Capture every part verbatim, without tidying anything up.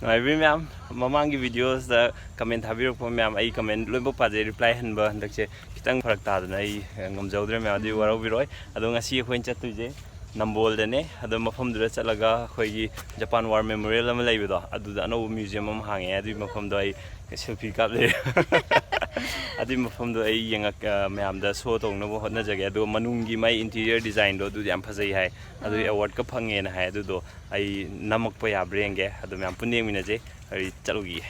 ꯅꯨꯡꯉꯥꯏꯕꯤꯔꯤ ꯃꯌꯥꯝ꯫ ꯃꯃꯥꯡꯒꯤ videosꯇ comment ꯊꯥꯕꯤꯔꯛꯄ ꯃꯌꯥꯝ, ꯑꯩ comment ꯂꯣꯏꯅꯃꯛ ꯄꯥꯖꯩ꯫ Reply ꯍꯟꯕ ꯍꯟꯗꯛꯁꯦ ꯈꯤꯇꯪ ꯐꯔꯛ ꯇꯥꯗꯅ ꯑꯩ, ꯑ, ꯉꯝꯖꯍꯧꯗ꯭ꯔꯦ ꯃꯌꯥꯝ, ꯑꯗꯨꯒꯤ ꯋꯥꯔꯧꯕꯤꯔꯣꯏ꯫ ꯑꯗꯣ ꯉꯁꯤ ꯑꯩꯈꯣꯏꯅ ꯆꯠꯇꯣꯏꯁꯦ ꯅꯝꯕꯣꯜꯗꯅꯦ꯫ ꯑꯗꯣ ꯃꯐꯝꯗꯨꯗ ꯆꯠꯂꯒ ꯑꯩꯈꯣꯏꯒꯤ Japan War Memorial ꯑꯃ ꯂꯩꯕꯗꯣ, ꯑꯗꯨꯗ ꯑꯅꯧꯕ museum ꯑꯃ ꯍꯥꯡꯉꯦ꯫ ꯑꯗꯨꯒꯤ ꯃꯐꯝꯗꯣ ꯑꯩ selfie ꯀꯥꯞ ꯂꯩꯔꯦ꯫ ꯑꯗꯨꯒꯤ ꯃꯐꯝꯗꯣ ꯑꯩ ꯌꯦꯡꯉꯛ-, ꯑ, ꯃꯌꯥꯝꯗ show ꯇꯧꯅꯕ ꯍꯣꯠꯅꯖꯒꯦ꯫ ꯑꯗꯨꯒ ꯃꯅꯨꯡꯒꯤ ꯃꯥꯏ interior designꯗꯣ ꯑꯗꯨꯗꯤ ꯌꯥꯝ ꯐꯖꯩ ꯍꯥꯏ꯫ ꯑꯗꯨꯒꯤ awardꯀ ꯐꯪꯉꯦꯅ ꯍꯥꯏ꯫ ꯑꯗꯨꯗꯣ ꯑꯩ ꯅꯝꯃꯛꯄ ꯌꯥꯕ꯭ꯔꯥ ꯌꯦꯡꯒꯦ꯫ ꯑꯗꯣ ꯃꯌꯥꯝ ꯄꯨꯟꯅ ꯌꯦꯡꯃꯤꯟꯅꯁꯦ꯫ ꯑꯩ ꯆꯠꯂꯨꯈꯤꯒꯦ꯫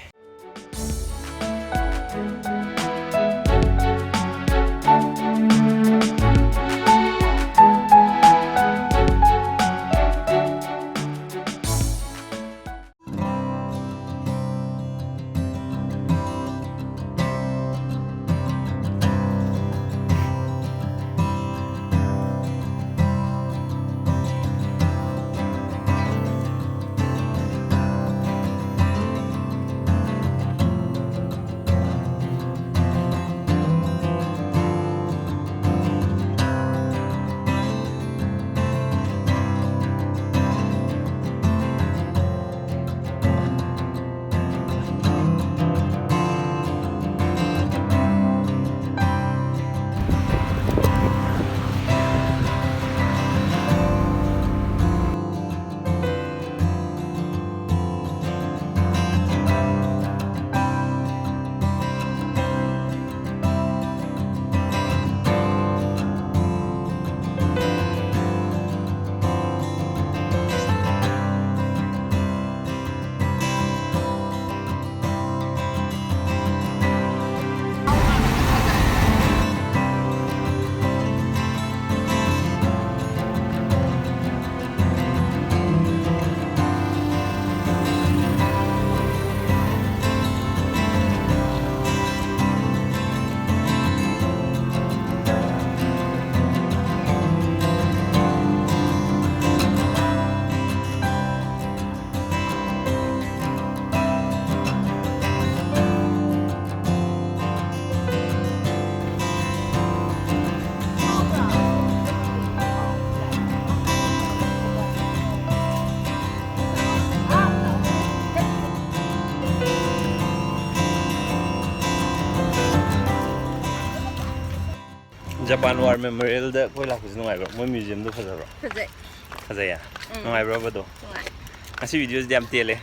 ꯖꯄꯥꯟ ꯋꯥꯔ ꯃꯦꯃꯣꯔꯤꯌꯦꯜꯗ ꯑꯩꯈꯣꯏ ꯂꯥꯛꯄꯁꯤ ꯅꯨꯡꯉꯥꯏꯕ꯭ꯔꯣ? ꯃꯣꯏ ꯃ꯭ꯌꯨꯖꯤꯌꯝꯗꯣ ꯐꯖꯕ꯭ꯔꯣ? ꯐꯖꯩ꯫ ꯐꯖꯩꯌꯦ? ꯎꯝ꯫ ꯅꯨꯡꯉꯥꯏꯕ꯭ꯔꯕ ꯑꯗꯣ? ꯅꯨꯡꯉꯥꯏ꯫ ꯉꯁꯤ ꯚꯤꯗꯤꯑꯣꯁꯤꯗꯤ ꯌꯥꯝ ꯇꯦꯜꯂꯦ꯫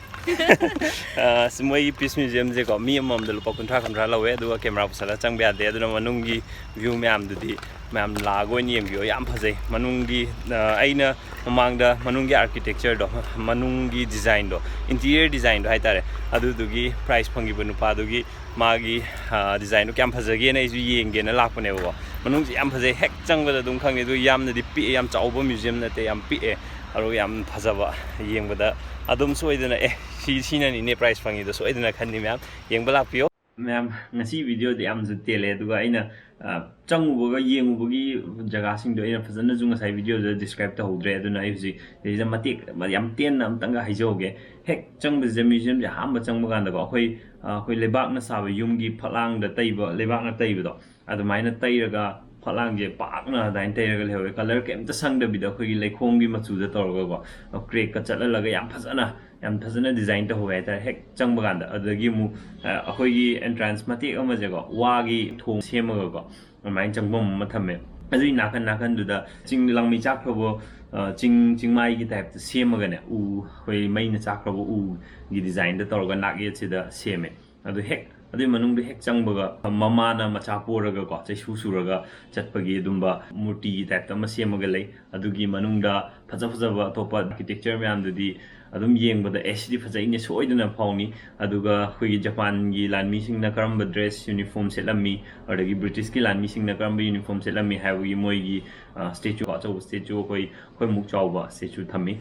ꯑ, ꯁꯤ ꯃꯣꯏꯒꯤ ꯄꯤꯁ ꯃ꯭ꯌꯨꯖꯤꯌꯝꯁꯦꯀꯣ, ꯃꯤ ꯑꯃꯃꯝꯗ ꯂꯨꯄꯥ ꯀꯨꯟꯊ꯭ꯔꯥ ꯀꯨꯟꯊ꯭ꯔꯥ ꯂꯧꯋꯦ, ꯑꯗꯨꯒ ꯀꯦꯃꯦꯔꯥ ꯄꯨꯁꯜꯂꯒ ꯆꯪꯕ ꯌꯥꯗꯦ꯫ ꯑꯗꯨꯅ ꯃꯅꯨꯡꯒꯤ ꯚ꯭ꯌꯨ ꯃꯌꯥꯝꯗꯨꯗꯤ ꯃꯌꯥꯝ ꯂꯥꯛꯑꯒ ꯑꯣꯏꯅ ꯌꯦꯡꯕꯤꯌꯣ, ꯌꯥꯝ ꯐꯖꯩ꯫ ꯃꯅꯨꯡꯒꯤ, ꯑ, ꯑꯩꯅ ꯃꯃꯥꯡꯗ ꯃꯅꯨꯡꯒꯤ ꯑꯥꯔꯀꯤꯇꯦꯛꯆꯔꯗꯣ, ꯃꯅꯨꯡꯒꯤ ꯗꯤꯖꯥꯏꯟꯗꯣ, ꯏꯟꯇꯤꯔꯤꯌꯔ ꯗꯤꯖꯥꯏꯟꯗꯣ ꯍꯥꯏꯇꯥꯔꯦ, ꯑꯗꯨꯗꯨꯒꯤ ꯄ꯭ꯔꯥꯏꯖ ꯐꯪꯈꯤꯕ ꯅꯨꯄꯥꯗꯨꯒꯤ ꯃꯥꯒꯤ, ꯑ, ꯗꯤꯖꯥꯏꯟꯗꯣ ꯀꯌꯥꯝ ꯐꯖꯒꯦꯅ ꯑꯩꯁꯨ ꯌꯦꯡꯒꯦꯅ ꯂꯥꯛꯄꯅꯦꯕꯀꯣ꯫ ꯃꯅꯨꯡꯁꯦ ꯌꯥꯝ ꯐꯖꯩ, ꯍꯦꯛ ꯆꯪꯕꯗ ꯑꯗꯨꯝ ꯈꯪꯉꯦ꯫ ꯑꯗꯨ ꯌꯥꯝꯅꯗꯤ ꯄꯤꯛꯑꯦ, ꯌꯥꯝ ꯆꯥꯎꯕ ꯃ꯭ꯌꯨꯖꯤꯌꯝ ꯅꯠꯇꯦ, ꯌꯥꯝ ꯄꯤꯛꯑꯦ꯫ ꯑꯗꯨꯒ ꯌꯥꯝ ꯐꯖꯕ, ꯌꯦꯡꯕꯗ ꯑꯗꯨꯝ ꯁꯣꯏꯗꯅ, "ꯑꯦ, ꯁꯤ, ꯁꯤꯅꯅꯤꯅꯦ ꯄ꯭ꯔꯥꯏꯖ ꯐꯪꯉꯤꯗꯣ" ꯁꯣꯏꯗꯅ ꯈꯟꯅꯤ ꯃꯌꯥꯝ꯫ ꯌꯦꯡꯕ ꯂꯥꯛꯄꯤꯌꯣ꯫ ꯃꯌꯥꯝ, ꯉꯁꯤ ꯚꯤꯗꯤꯑꯣꯗꯤ ꯌꯥꯝꯁꯨ ꯇꯦꯜꯂꯦ, ꯑꯗꯨꯒ ꯑꯩꯅ, ꯑ, ꯆꯪꯉꯨꯕꯒ ꯌꯦꯡꯉꯨꯕꯒꯤ ꯖꯒꯥꯁꯤꯡꯗꯣ ꯑꯩꯅ ꯐꯖꯅꯁꯨ ꯉꯁꯥꯏ ꯚꯤꯗꯤꯑꯣꯗ ꯗꯤꯁꯀ꯭ꯔꯥꯏꯕ ꯇꯧꯍꯧꯗ꯭ꯔꯦ꯫ ꯑꯗꯨꯅ ꯑꯩ ꯍꯧꯖꯤꯛ ꯁꯤꯗꯩꯁꯤꯗ ꯃꯇꯦꯛ ꯌꯥꯝ ꯇꯦꯟꯅ ꯑꯝꯇꯪꯒ ꯍꯥꯏꯖꯍꯧꯒꯦ꯫ ꯍꯦꯛ ꯆꯪꯕꯁꯤꯗ, ꯃ꯭ꯌꯨꯖꯤꯌꯝꯁꯦ ꯑꯍꯥꯟꯕ ꯆꯪꯕ ꯀꯥꯟꯗꯀꯣ, ꯑꯩꯈꯣꯏ, ꯑ, ꯑꯩꯈꯣꯏ ꯂꯩꯕꯥꯛꯅ ꯁꯥꯕ ꯌꯨꯝꯒꯤ ꯐꯛꯂꯥꯡꯗ ꯇꯩꯕ, ꯂꯩꯕꯥꯛꯅ ꯇꯩꯕꯗꯣ, ꯑꯗꯨꯃꯥꯏꯅ ꯇꯩꯔꯒ ꯐꯛꯂꯥꯡꯁꯦ ꯄꯥꯛꯅ ꯑꯗꯨꯃꯥꯏꯅ ꯇꯩꯔꯒ ꯂꯩꯍꯧꯋꯦ꯫ ꯀꯂꯔ ꯀꯩꯝꯇ ꯁꯪꯗꯕꯤꯗ ꯑꯩꯈꯣꯏꯒꯤ ꯂꯩꯈꯣꯝꯒꯤ ꯃꯆꯨꯗ ꯇꯧꯔꯒꯀꯣ, ꯀ꯭ꯔꯦꯛꯀ ꯆꯠꯍꯜꯂꯒ ꯌꯥꯝ ꯐꯖꯅ, ꯌꯥꯝ ꯐꯖꯅ ꯗꯤꯖꯥꯏꯟ ꯇꯧꯍꯧꯋꯦ ꯍꯥꯏꯇꯥꯔꯦ꯫ ꯍꯦꯛ ꯆꯪꯕ ꯀꯥꯟꯗ, ꯑꯗꯨꯗꯒꯤ ꯑꯃꯨꯛ, ꯑ, ꯑꯩꯈꯣꯏꯒꯤ ꯑꯦꯟꯇ꯭ꯔꯥꯟꯁ ꯃꯇꯦꯛ ꯑꯃꯁꯦꯀꯣ, ꯋꯥꯒꯤ ꯊꯣꯡ ꯁꯦꯝꯃꯒꯀꯣ, ꯑꯗꯨꯃꯥꯏꯅ ꯆꯪꯐꯝ ꯑꯃ ꯊꯝꯃꯦ꯫ ꯑꯗꯨꯒꯤ ꯅꯥꯀꯟ ꯅꯥꯀꯟꯗꯨꯗ ꯆꯤꯡ, ꯂꯥꯡꯃꯩ ꯆꯥꯛꯈ꯭ꯔꯕ, ꯑ, ꯆꯤꯡ, ꯆꯤꯡꯃꯥꯏꯒꯤ ꯇꯥꯏꯞꯇ ꯁꯦꯝꯃꯒꯅꯦ, ꯎ, ꯑꯩꯈꯣꯏ ꯃꯩꯅ ꯆꯥꯛꯈ꯭ꯔꯕ ꯎꯒꯤ ꯗꯤꯖꯥꯏꯟꯗ ꯇꯧꯔꯒ ꯅꯥꯛ ꯌꯦꯠꯁꯤꯗ ꯁꯦꯝꯃꯦ꯫ ꯑꯗꯨ ꯍꯦꯛ ꯑꯗꯨꯒꯤ ꯃꯅꯨꯡꯗ ꯍꯦꯛ ꯆꯪꯕꯒ ꯃꯃꯥꯅ ꯃꯆꯥ ꯄꯣꯔꯒꯀꯣ, ꯆꯩꯁꯨ ꯁꯨꯔꯒ ꯆꯠꯄꯒꯤ ꯑꯗꯨꯝꯕ ꯃꯨꯔꯇꯤꯒꯤ ꯇꯥꯏꯞꯇ ꯑꯃ ꯁꯦꯝꯃꯒ ꯂꯩ꯫ ꯑꯗꯨꯒꯤ ꯃꯅꯨꯡꯗ ꯐꯖ ꯐꯖꯕ ꯑꯇꯣꯞꯄ ꯑꯥꯔꯀꯤꯇꯦꯛꯆꯔ ꯃꯌꯥꯝꯗꯨꯗꯤ ꯑꯗꯨꯝ ꯌꯦꯡꯕꯗ, "ꯑꯦ, ꯁꯤꯗꯤ ꯐꯖꯩꯅꯦ", ꯁꯣꯏꯗꯅ ꯐꯥꯎꯅꯤ꯫ ꯑꯗꯨꯒ ꯑꯩꯈꯣꯏꯒꯤ ꯖꯄꯥꯟꯒꯤ ꯂꯥꯟꯃꯤꯁꯤꯡꯅ ꯀꯔꯝꯕ ꯗ꯭ꯔꯦꯁ, ꯌꯨꯅꯤꯐꯣꯔꯝ ꯁꯦꯠꯂꯝꯃꯤ, ꯑꯗꯒꯤ ꯕ꯭ꯔꯤꯇꯤꯁꯀꯤ ꯂꯥꯟꯃꯤꯁꯤꯡꯅ ꯀꯔꯝꯕ ꯌꯨꯅꯤꯐꯣꯔꯝ ꯁꯦꯠꯂꯝꯃꯤ ꯍꯥꯏꯕꯒꯤ ꯃꯣꯏꯒꯤ, ꯑ, ꯁ꯭ꯇꯦꯆꯨ, ꯑꯆꯧꯕ ꯁ꯭ꯇꯦꯆꯨ, ꯑꯩꯈꯣꯏ, ꯑꯩꯈꯣꯏꯃꯨꯛ ꯆꯥꯎꯕ ꯁ꯭ꯇꯦꯆꯨ ꯊꯝꯃꯤ꯫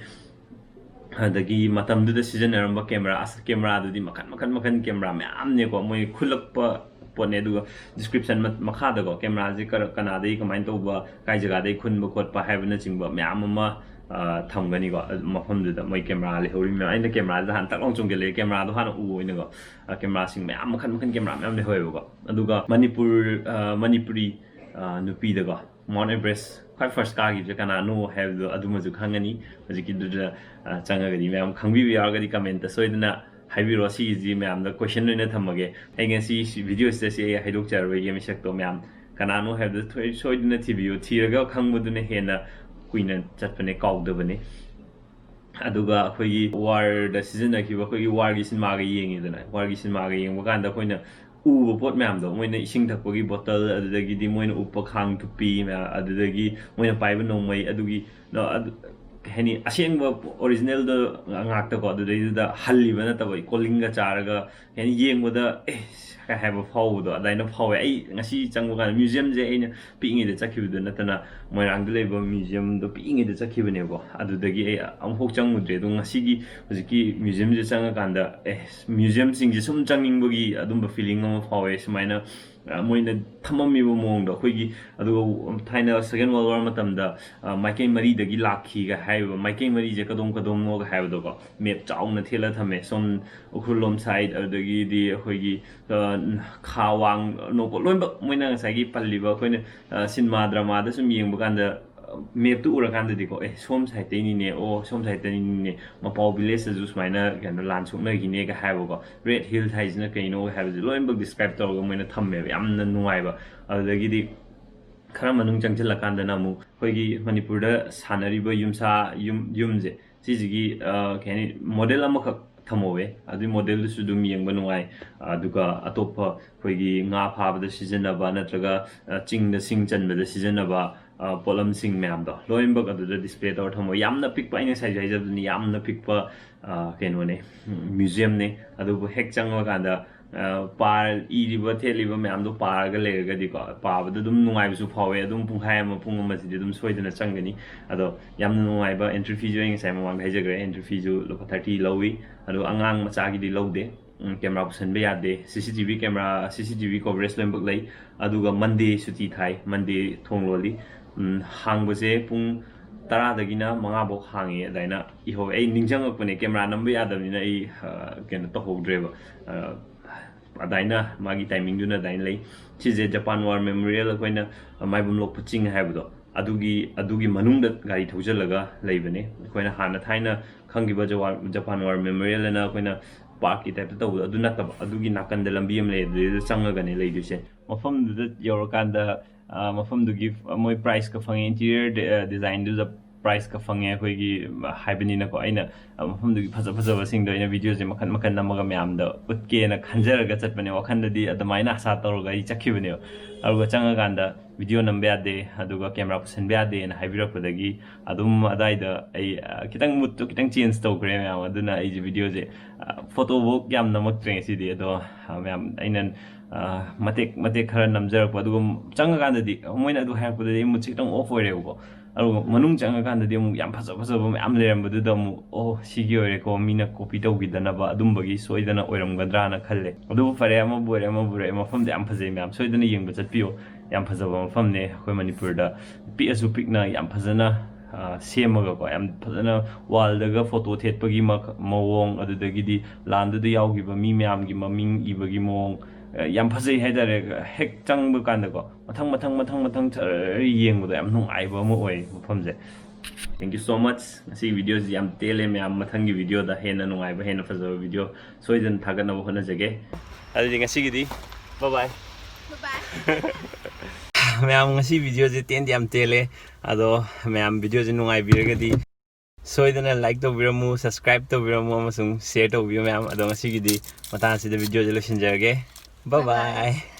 ꯑꯗꯒꯤ ꯃꯇꯝꯗꯨꯗ ꯁꯤꯖꯤꯟꯅꯔꯝꯕ ꯀꯦꯃꯦꯔꯥ, ꯑꯁ, ꯀꯦꯃꯦꯔꯥꯗꯨꯗꯤ ꯃꯈꯟ ꯃꯈꯟ ꯃꯈꯟ ꯀꯦꯃꯦꯔꯥ ꯃꯌꯥꯝꯅꯦꯀꯣ, ꯃꯣꯏ ꯈꯨꯜꯂꯛꯄ ꯄꯣꯠꯅꯦ꯫ ꯑꯗꯨꯒ ꯗꯤꯁꯀ꯭ꯔꯤꯞꯁꯟ ꯃꯈꯥꯗꯀꯣ, ꯀꯦꯃꯦꯔꯥꯁꯦ ꯀꯔ-, ꯀꯅꯥꯗꯩ ꯀꯃꯥꯏꯅ ꯇꯧꯕ, ꯀꯥꯏ ꯖꯒꯥꯗꯩ ꯈꯨꯟꯕ ꯈꯣꯠꯄ ꯍꯥꯏꯕꯅꯆꯤꯡꯕ ꯃꯌꯥꯝ ꯑꯃ, ꯑ, ꯊꯝꯒꯅꯤꯀꯣ, ꯑꯗꯨ ꯃꯐꯝꯗꯨꯗ ꯃꯣꯏ ꯀꯦꯃꯦꯔꯥ ꯂꯩꯍꯧꯔꯤ ꯃꯌꯥꯝ꯫ ꯑꯩꯅ ꯀꯦꯃꯦꯔꯥꯁꯤꯗ ꯍꯥꯟꯅ ꯇꯛ ꯂꯥꯎ ꯆꯣꯡꯁꯤꯜꯂꯛꯑꯦ, ꯀꯦꯃꯦꯔꯥꯗꯣ ꯍꯥꯟꯅ ꯎ ꯑꯣꯏꯅꯀꯣ, ꯑ, ꯀꯦꯃꯦꯔꯥꯁꯤꯡ ꯃꯌꯥꯝ, ꯃꯈꯟ ꯃꯈꯟ ꯀꯦꯃꯦꯔꯥ ꯃꯌꯥꯝ ꯂꯩꯍꯧꯋꯦꯕꯀꯣ꯫ ꯑꯗꯨꯒ ꯃꯅꯤꯄꯨꯔ, ꯑ, ꯃꯅꯤꯄꯨꯔꯤ, ꯑ, ꯅꯨꯄꯤꯗꯀꯣ, ꯃꯥꯎꯟ ꯑꯦꯚꯔꯦꯁ ꯈ꯭ꯋꯥꯏ ꯐꯥꯔꯁ ꯀꯥꯈꯤꯕꯁꯦ ꯀꯅꯥꯅꯣ ꯍꯥꯏꯕꯗꯣ ꯑꯗꯨꯃꯁꯨ ꯈꯪꯉꯅꯤ꯫ ꯍꯧꯖꯤꯛꯀꯤꯗꯨꯗ, ꯑ, ꯆꯪꯉꯒꯗꯤ ꯃꯌꯥꯝ ꯈꯪꯕꯤꯕ ꯌꯥꯎꯔꯒꯗꯤ ꯀꯃꯦꯟꯇ ꯁꯣꯏꯗꯅ ꯍꯥꯏꯕꯤꯔꯣ꯫ ꯁꯤꯒꯤꯁꯤ ꯃꯌꯥꯝꯗ ꯀꯣꯏꯁꯟ ꯑꯣꯏꯅ ꯊꯝꯃꯒꯦ꯫ ꯑꯩ ꯉꯁꯤ ꯁꯤ ꯚꯤꯗꯤꯑꯣꯁꯤꯗ ꯁꯤ ꯑꯩ ꯍꯥꯏꯗꯣꯛꯆꯔꯔꯣꯏꯒꯦ, ꯃꯤꯁꯛꯇꯣ ꯃꯌꯥꯝ ꯀꯅꯥꯅꯣ ꯍꯥꯏꯕꯗ ꯊꯣꯏ-, ꯁꯣꯏꯗꯅ ꯊꯤꯕꯤꯌꯨ, ꯊꯤꯔꯒ ꯈꯪꯕꯗꯨꯅ ꯍꯦꯟꯅ ꯀꯨꯏꯅ ꯆꯠꯄꯅꯦ, ꯀꯥꯎꯗꯕꯅꯦ꯫ ꯑꯗꯨꯒ ꯑꯩꯈꯣꯏꯒꯤ ꯋꯥꯔꯗ ꯁꯤꯖꯤꯟꯅꯈꯤꯕ ꯑꯩꯈꯣꯏꯒꯤ ꯋꯥꯔꯒꯤ ꯁꯤꯅꯦꯃꯥꯒ ꯌꯦꯡꯉꯤꯗꯅ, ꯋꯥꯔꯒꯤ ꯁꯤꯅꯦꯃꯥꯒ ꯌꯦꯡꯕ ꯀꯥꯟꯗ ꯑꯩꯈꯣꯏꯅ ꯎꯕ ꯄꯣꯠ ꯃꯌꯥꯝꯗꯣ, ꯃꯣꯏꯅ ꯏꯁꯤꯡ ꯊꯛꯄꯒꯤ ꯕꯣꯇꯜ, ꯑꯗꯨꯗꯒꯤꯗꯤ ꯃꯣꯏꯅ ꯎꯞꯄ ꯈꯥꯡ ꯇꯨꯄꯤ ꯃꯌꯥꯝ, ꯑꯗꯨꯗꯒꯤ ꯃꯣꯏꯅ ꯄꯥꯏꯕ ꯅꯣꯡꯃꯩ, ꯑꯗꯨꯒꯤ ꯅ-, ꯑꯗꯨ-, ꯀꯩ ꯍꯥꯏꯅꯤ, ꯑꯁꯦꯡꯕ ꯑꯣꯔꯤꯖꯤꯅꯦꯜꯗ ꯉꯥꯛꯇꯀꯣ, ꯑꯗꯨꯗꯩꯗꯨꯗ ꯍꯜꯂꯤꯕ ꯅꯠꯇꯕ, ꯀꯣꯂꯤꯡꯒ ꯆꯥꯔꯒ ꯀꯩ ꯍꯥꯏꯅꯤ, ꯌꯦꯡꯕꯗ ꯑꯦ ꯀꯩ ꯍꯥꯏꯕ ꯐꯥꯎꯕꯗꯣ ꯑꯗꯨꯃꯥꯏꯅ ꯐꯥꯎꯋꯦ꯫ ꯑꯩ ꯉꯁꯤ ꯆꯪꯕ ꯀꯥꯟꯗ, ꯃ꯭ꯌꯨꯖꯤꯌꯝꯁꯦ ꯑꯩꯅ ꯄꯤꯛꯏꯉꯩꯗ ꯆꯠꯈꯤꯕꯗꯨ ꯅꯠꯇꯅ, ꯃꯣꯏꯔꯥꯡꯗ ꯂꯩꯕ ꯃ꯭ꯌꯨꯖꯤꯌꯝꯗꯣ ꯄꯤꯛꯏꯉꯩꯗ ꯆꯠꯈꯤꯕꯅꯦꯕꯀꯣ, ꯑꯗꯨꯗꯒꯤ ꯑꯩ ꯑꯃꯨꯛꯐꯥꯎ ꯆꯪꯉꯨꯗ꯭ꯔꯦ꯫ ꯑꯗꯣ ꯉꯁꯤꯒꯤ ꯍꯧꯖꯤꯛꯀꯤ ꯃ꯭ꯌꯨꯖꯤꯌꯝꯁꯦ ꯆꯪꯉꯀꯥꯟꯗ, ꯑꯦ, ꯃ꯭ꯌꯨꯖꯤꯌꯝꯁꯤꯡꯁꯦ ꯁꯨꯝ ꯆꯪꯅꯤꯡꯕꯒꯤ ꯑꯗꯨꯝꯕ ꯐꯤꯂꯤꯡ ꯑꯃ ꯐꯥꯎꯋꯦ꯫ ꯁꯨꯃꯥꯏꯅ, ꯑ, ꯃꯣꯏꯅ ꯊꯝꯃꯝꯃꯤꯕ ꯃꯑꯣꯡꯗꯣ, ꯑꯩꯈꯣꯏꯒꯤ, ꯑꯗꯨꯒ ꯊꯥꯏꯅ ꯁꯦꯀꯦꯟ ꯋꯥꯔꯜ ꯋꯥꯔ ꯃꯇꯝꯗ, ꯑ, ꯃꯥꯏꯀꯩ ꯃꯔꯤꯗꯒꯤ ꯂꯥꯛꯈꯤꯒ ꯍꯥꯏꯔꯤꯕ, ꯃꯥꯏꯀꯩ ꯃꯔꯤꯁꯦ ꯀꯗꯣꯝ ꯀꯗꯣꯝꯅꯣꯒ ꯍꯥꯏꯕꯗꯣꯀꯣ, ꯃꯦꯞ ꯆꯥꯎꯅ ꯊꯦꯠꯂ ꯊꯝꯃꯦ꯫ ꯁꯣꯝ ꯎꯈ꯭ꯔꯨꯜ ꯂꯣꯝ ꯁꯥꯏꯠ, ꯑꯗꯨꯗꯒꯤꯗꯤ ꯑꯩꯈꯣꯏꯒꯤ, ꯑ, ꯈꯥ ꯋꯥꯡ ꯅꯣꯡꯄꯣꯛ, ꯂꯣꯏꯅꯃꯛ ꯃꯣꯏꯅ ꯉꯁꯥꯏꯒꯤ ꯄꯜꯂꯤꯕ, ꯑꯩꯈꯣꯏꯅ, ꯑ, ꯁꯤꯅꯦꯃꯥ ꯗ꯭ꯔꯃꯥꯗ ꯁꯨꯝ ꯌꯦꯡꯕ ꯀꯥꯟꯗ, ꯑ, ꯃꯦꯞꯇꯨ ꯎꯔꯀꯥꯟꯗꯗꯤꯀꯣ, "ꯑꯦ, ꯁꯣꯝ ꯁꯥꯏꯠꯇꯩꯅꯤꯅꯦ, ꯑꯣ, ꯁꯣꯝ ꯁꯥꯏꯠꯇꯩꯅꯤꯅꯦ, ꯃꯄꯥꯎ ꯚꯤꯂꯦꯖꯇꯁꯨ ꯁꯨꯃꯥꯏꯅ ꯀꯩꯅꯣ ꯂꯥꯟ ꯁꯣꯛꯅꯈꯤꯅꯦꯒ" ꯍꯥꯏꯕꯀꯣ, ꯔꯦꯗ ꯍꯤꯜ ꯍꯥꯏꯁꯤꯅ ꯀꯩꯅꯣ ꯍꯥꯏꯕꯁꯦ ꯂꯣꯏꯅꯃꯛ ꯗꯤꯁꯀ꯭ꯔꯥꯏꯕ ꯇꯧꯔꯒ ꯃꯣꯏꯅ ꯊꯝꯃꯦꯕ꯫ ꯌꯥꯝꯅ ꯅꯨꯡꯉꯥꯏꯕ꯫ ꯑꯗꯨꯗꯒꯤꯗꯤ ꯈꯔ ꯃꯅꯨꯡ ꯆꯪꯁꯤꯜꯂꯀꯥꯟꯗꯅ ꯑꯃꯨꯛ ꯑꯩꯈꯣꯏꯒꯤ ꯃꯅꯤꯄꯨꯔꯗ ꯁꯥꯟꯅꯔꯤꯕ ꯌꯨꯝꯁꯥ, ꯌꯨꯝ, ꯌꯨꯝꯁꯦ, ꯁꯤꯁꯤꯒꯤ, ꯑ, ꯀꯩ ꯍꯥꯏꯅꯤ, ꯃꯣꯗꯦꯜ ꯑꯃꯈꯛ ꯊꯝꯍꯧꯋꯦ꯫ ꯑꯗꯨꯒꯤ ꯃꯣꯗꯦꯜꯗꯨꯁꯨ ꯑꯗꯨꯝ ꯌꯦꯡꯕ ꯅꯨꯡꯉꯥꯏ꯫ ꯑꯗꯨꯒ ꯑꯇꯣꯞꯄ ꯑꯩꯈꯣꯏꯒꯤ ꯉꯥ ꯐꯥꯕꯗ ꯁꯤꯖꯤꯟꯅꯕ ꯅꯠꯇ꯭ꯔꯒ, ꯑ, ꯆꯤꯡꯗ ꯁꯤꯡ ꯆꯟꯕꯗ ꯁꯤꯖꯤꯟꯅꯕ, ꯑ, ꯄꯣꯠꯂꯝꯁꯤꯡ ꯃꯌꯥꯝꯗꯣ ꯂꯣꯏꯅꯃꯛ ꯑꯗꯨꯗ ꯗꯤꯁꯄ꯭ꯂꯦ ꯇꯧꯔ ꯊꯝꯍꯧꯋꯦ꯫ ꯌꯥꯝꯅ ꯄꯤꯛꯄ, ꯑꯩꯅ ꯉꯁꯥꯏꯁꯨ ꯍꯥꯏꯖꯕꯗꯨꯅꯤ, ꯌꯥꯝꯅ ꯄꯤꯛꯄ, ꯑ, ꯀꯩꯅꯣꯅꯦ, ꯎꯝ, ꯃ꯭ꯌꯨꯖꯤꯌꯝꯅꯦ꯫ ꯑꯗꯨꯕꯨ ꯍꯦꯛ ꯆꯪꯉꯀꯥꯟꯗ, ꯑ, ꯄꯥ-, ꯏꯔꯤꯕ ꯊꯦꯠꯂꯤꯕ ꯃꯌꯥꯝꯗꯣ ꯄꯥꯔꯒ ꯂꯩꯔꯒꯗꯤꯀꯣ, ꯄꯥꯕꯗ ꯑꯗꯨꯝ ꯅꯨꯡꯉꯥꯏꯕꯁꯨ ꯐꯥꯎꯋꯦ꯫ ꯑꯗꯨꯝ ꯄꯨꯡꯈꯥꯏ ꯑꯃ, ꯄꯨꯡ ꯑꯃꯁꯤꯗꯤ ꯑꯗꯨꯝ ꯁꯣꯏꯗꯅ ꯆꯪꯒꯅꯤ꯫ ꯑꯗꯣ ꯌꯥꯝꯅ ꯅꯨꯡꯉꯥꯏꯕ ꯑꯦꯟꯇ꯭ꯔꯤ ꯐꯤꯁꯨ ꯑꯩ ꯉꯁꯥꯏ ꯃꯃꯥꯡꯗ ꯍꯥꯏꯖꯈ꯭ꯔꯦ, ꯑꯦꯟꯇ꯭ꯔꯤ ꯐꯤꯁꯨ ꯂꯨꯄꯥ ꯊꯥꯔꯇꯤ ꯂꯧꯏ꯫ ꯑꯗꯣ ꯑꯉꯥꯡ ꯃꯆꯥꯒꯤꯗꯤ ꯂꯧꯗꯦ꯫ ꯎꯝ, ꯀꯦꯃꯦꯔꯥ ꯄꯨꯁꯟꯕ ꯌꯥꯗꯦ꯫ ꯁꯤ ꯁꯤ ꯇꯤ ꯚꯤ ꯀꯦꯃꯦꯔꯥ, ꯁꯤ ꯁꯤ ꯇꯤ ꯚꯤ ꯀꯣꯚꯔꯦꯖ ꯂꯣꯏꯅꯃꯛ ꯂꯩ꯫ ꯑꯗꯨꯒ ꯃꯟꯗꯦ ꯁꯨꯇꯤ ꯊꯥꯏ, ꯃꯟꯗꯦ ꯊꯣꯡ ꯂꯣꯜꯂꯤ꯫ ꯎꯝ, ꯍꯥꯡꯕꯁꯦ ꯄꯨꯡ ꯇꯔꯥꯗꯒꯤꯅ ꯃꯉꯥ ꯐꯥꯎ ꯍꯥꯡꯉꯤ ꯑꯗꯨꯃꯥꯏꯅ ꯏꯍꯧꯋꯦ꯫ ꯑꯩ ꯅꯤꯡꯁꯤꯡꯉꯛꯄꯅꯦ, ꯀꯦꯃꯦꯔꯥ ꯅꯝꯕ ꯌꯥꯗꯕꯅꯤꯅ ꯑꯩ, ꯑ, ꯀꯩꯅꯣ ꯇꯧꯍꯧꯗ꯭ꯔꯦꯕ꯫ ꯑ, ꯑꯗꯨꯃꯥꯏꯅ ꯃꯥꯒꯤ ꯇꯥꯏꯃꯤꯡꯗꯨꯅ ꯑꯗꯨꯃꯥꯏꯅ ꯂꯩ꯫ ꯁꯤꯁꯦ ꯖꯄꯥꯟ ꯋꯥꯔ ꯃꯦꯃꯣꯔꯤꯌꯦꯜ, ꯑꯩꯈꯣꯏꯅ ꯃꯥꯏꯕꯝ ꯂꯣꯛꯄ ꯆꯤꯡ ꯍꯥꯏꯕꯗꯣ, ꯑꯗꯨꯒꯤ, ꯑꯗꯨꯒꯤ ꯃꯅꯨꯡꯗ ꯒꯥꯔꯤ ꯊꯧꯖꯤꯜꯂꯒ ꯂꯩꯕꯅꯦ꯫ ꯑꯩꯈꯣꯏꯅ ꯍꯥꯟꯅ ꯊꯥꯏꯅ ꯈꯪꯈꯤꯕ ꯖꯋꯥ-, ꯖꯄꯥꯟ ꯋꯥꯔ ꯃꯦꯃꯣꯔꯤꯌꯦꯜ ꯑꯅ ꯑꯩꯈꯣꯏꯅ ꯄꯥꯔꯛꯀꯤ ꯇꯥꯏꯞꯇ ꯇꯧꯕꯗꯣ ꯑꯗꯨ ꯅꯠꯇꯕ, ꯑꯗꯨꯒꯤ ꯅꯥꯀꯟꯗ ꯂꯝꯕꯤ ꯑꯃ ꯂꯩ, ꯑꯗꯨꯗ ꯆꯪꯉꯒꯅꯦ ꯂꯩꯗꯣꯏꯁꯦ꯫ ꯃꯐꯝꯗꯨꯗ ꯌꯧꯔꯀꯥꯟꯗ, ꯑ, ꯃꯐꯝꯗꯨꯒꯤ ꯃꯣꯏ ꯄ꯭ꯔꯥꯏꯁꯀ ꯐꯪꯉꯦ, ꯏꯟꯇꯤꯔꯤꯌꯔ ꯗꯤꯖꯥꯏꯟꯗꯨꯗ ꯄ꯭ꯔꯥꯏꯁꯀ ꯐꯪꯉꯦ ꯑꯩꯈꯣꯏꯒꯤ, ꯍꯥꯏꯕꯅꯤꯅꯀꯣ꯫ ꯑꯩꯅ, ꯑ, ꯃꯐꯝꯗꯨꯒꯤ ꯐꯖ ꯐꯖꯕꯁꯤꯡꯗꯣ ꯑꯩꯅ ꯚꯤꯗꯤꯑꯣꯁꯦ ꯃꯈꯟ ꯃꯈꯟ ꯅꯝꯃꯒ ꯃꯌꯥꯝꯗ ꯎꯠꯀꯦꯅ ꯈꯟꯖꯔꯒ ꯆꯠꯄꯅꯦ꯫ ꯋꯥꯈꯜꯗꯗꯤ ꯑꯗꯨꯃꯥꯏꯅ ꯑꯁꯥ ꯇꯧꯔꯒ ꯑꯩ ꯆꯠꯈꯤꯕꯅꯦꯕ꯫ ꯑꯗꯨꯒ ꯆꯪꯉꯀꯥꯟꯗ ꯚꯤꯗꯤꯑꯣ ꯅꯝꯕ ꯌꯥꯗꯦ, ꯑꯗꯨꯒ ꯀꯦꯃꯦꯔꯥ ꯄꯨꯁꯟꯕ ꯌꯥꯗꯦꯅ ꯍꯥꯏꯕꯤꯔꯛꯄꯗꯒꯤ ꯑꯗꯨꯝ ꯑꯗꯥꯏꯗ ꯑꯩ, ꯑ, ꯈꯤꯇꯪ ꯃꯨꯠꯇꯣ ꯈꯤꯇꯪ ꯆꯦꯟꯖ ꯇꯧꯈ꯭ꯔꯦ ꯃꯌꯥꯝ꯫ ꯑꯗꯨꯅ ꯑꯩꯁꯦ ꯚꯤꯗꯤꯑꯣꯁꯦ, ꯑ, ꯐꯣꯇꯣꯐꯧ ꯌꯥꯝ ꯅꯝꯃꯛꯇ꯭ꯔꯦ ꯉꯁꯤꯗꯤ꯫ ꯑꯗꯣ, ꯑ, ꯃꯌꯥꯝ ꯑꯩꯅ, ꯑ, ꯃꯇꯦꯛ ꯃꯇꯦꯛ ꯈꯔ ꯅꯝꯖꯔꯛꯄ, ꯑꯗꯨꯒ ꯆꯪꯉꯀꯥꯟꯗꯗꯤ ꯃꯣꯏꯅ ꯑꯗꯨ ꯍꯥꯏꯔꯛꯄꯗꯗꯤ ꯑꯩ ꯃꯨꯠꯁꯦ ꯈꯤꯇꯪ ꯑꯣꯐ ꯑꯣꯏꯔꯦꯕꯀꯣ꯫ ꯑꯗꯨꯒ ꯃꯅꯨꯡ ꯆꯪꯉꯀꯥꯟꯗꯗꯤ ꯑꯃꯨꯛ ꯌꯥꯝ ꯐꯖ ꯐꯖꯕ ꯃꯌꯥꯝ ꯂꯩꯔꯝꯕꯗꯨꯗ ꯑꯃꯨꯛ, "ꯑꯣ, ꯁꯤꯒꯤ ꯑꯣꯏꯔꯦꯀꯣ, ꯃꯤꯅ ꯀꯣꯄꯤ ꯇꯧꯈꯤꯗꯅꯕ ꯑꯗꯨꯝꯕꯒꯤ ꯁꯣꯏꯗꯅ ꯑꯣꯏꯔꯝꯒꯗ꯭ꯔꯥꯅ ꯈꯜꯂꯦ"꯫ ꯑꯗꯨꯕꯨ ꯐꯔꯦ, ꯑꯃꯕꯨ ꯑꯣꯏꯔꯦ ꯑꯃꯕꯨ ꯑꯣꯏꯔꯦ, ꯃꯐꯝꯗꯤ ꯌꯥꯝ ꯐꯖꯩ ꯃꯌꯥꯝ, ꯁꯣꯏꯗꯅ ꯌꯦꯡꯕ ꯆꯠꯄꯤꯌꯨ꯫ ꯌꯥꯝ ꯐꯖꯕ ꯃꯐꯝꯅꯦ꯫ ꯑꯩꯈꯣꯏ ꯃꯅꯤꯄꯨꯔꯗ ꯄꯤꯛꯑꯁꯨ ꯄꯤꯛꯅ ꯌꯥꯝ ꯐꯖꯅ, ꯑ, ꯁꯦꯝꯃꯒꯀꯣ, ꯌꯥꯝ ꯐꯖꯅ ꯋꯥꯜꯗꯒ ꯐꯣꯇꯣ ꯊꯦꯠꯄꯒꯤ ꯃ-, ꯃꯑꯣꯡ, ꯑꯗꯨꯗꯒꯤꯗꯤ ꯂꯥꯟꯗꯨꯗ ꯌꯥꯎꯈꯤꯕ ꯃꯤ ꯃꯌꯥꯝꯒꯤ ꯃꯃꯤꯡ ꯏꯕꯒꯤ ꯃꯑꯣꯡ, ꯑ, ꯌꯥꯝ ꯐꯖꯩ ꯍꯥꯏꯇꯥꯔꯦ꯫ ꯍꯦꯛ ꯆꯪꯕ ꯀꯥꯟꯗꯀꯣ, ꯃꯊꯪ ꯃꯊꯪ ꯃꯊꯪ ꯃꯊꯪ ꯖꯔ ꯌꯦꯡꯕꯗ ꯌꯥꯝ ꯅꯨꯡꯉꯥꯏꯕ ꯑꯃ ꯑꯣꯏ ꯃꯐꯝꯁꯦ꯫ Thank you so much꯫ ꯉꯁꯤꯒꯤ ꯚꯤꯗꯤꯑꯣꯁꯤ ꯌꯥꯝ ꯇꯦꯜꯂꯦ ꯃꯌꯥꯝ꯫ ꯃꯊꯪꯒꯤ ꯚꯤꯗꯤꯑꯣꯗ ꯍꯦꯟꯅ ꯅꯨꯡꯉꯥꯏꯕ, ꯍꯦꯟꯅ ꯐꯖꯕ ꯚꯤꯗꯤꯑꯣ ꯁꯣꯏꯗꯅ ꯊꯥꯒꯠꯅꯕ ꯍꯣꯠꯅꯖꯒꯦ꯫ ꯑꯗꯨꯗꯤ ꯉꯁꯤꯒꯤꯗꯤ bye bye꯫ ꯃꯌꯥꯝ, ꯉꯁꯤ ꯚꯤꯗꯤꯑꯣꯁꯦ ꯇꯦꯟꯗꯤ ꯌꯥꯝ ꯇꯦꯜꯂꯦ꯫ ꯑꯗꯣ ꯃꯌꯥꯝ, ꯚꯤꯗꯤꯑꯣꯁꯦ ꯅꯨꯡꯉꯥꯏꯕꯤꯔꯒꯗꯤ ꯁꯣꯏꯗꯅ like ꯇꯧꯕꯤꯔꯝꯃꯨ, subscribe ꯇꯧꯕꯤꯔꯝꯃꯨ ꯑꯃꯁꯨꯡ share ꯇꯧꯕꯤꯌꯨ ꯃꯌꯥꯝ꯫ ꯑꯗꯣ ꯉꯁꯤꯒꯤꯗꯤ ꯃꯇꯥꯡ ꯑꯁꯤꯗ ꯚꯤꯗꯤꯑꯣꯁꯦ ꯂꯣꯏꯁꯤꯟꯖꯔꯒꯦ꯫ Bye bye꯫